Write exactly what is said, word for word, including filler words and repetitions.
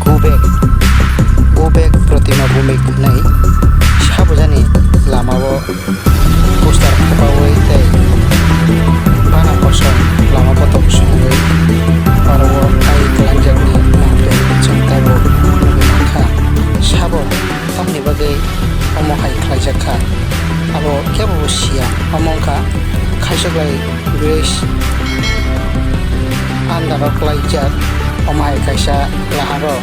Go back, go back Pratima Bhumik hwnwi sabujani lamao poster khopaui tei bana kosom lama kotor songwi oro-o ai twlangjakni mantwi chwng tabuk nugwi mankha. Sabo tamni bagwi omo hai khlaijak kha? Abo kebobo siya, omo wngkha Khaisaklai Grace under-o klaijak omo hai kaisa laharo.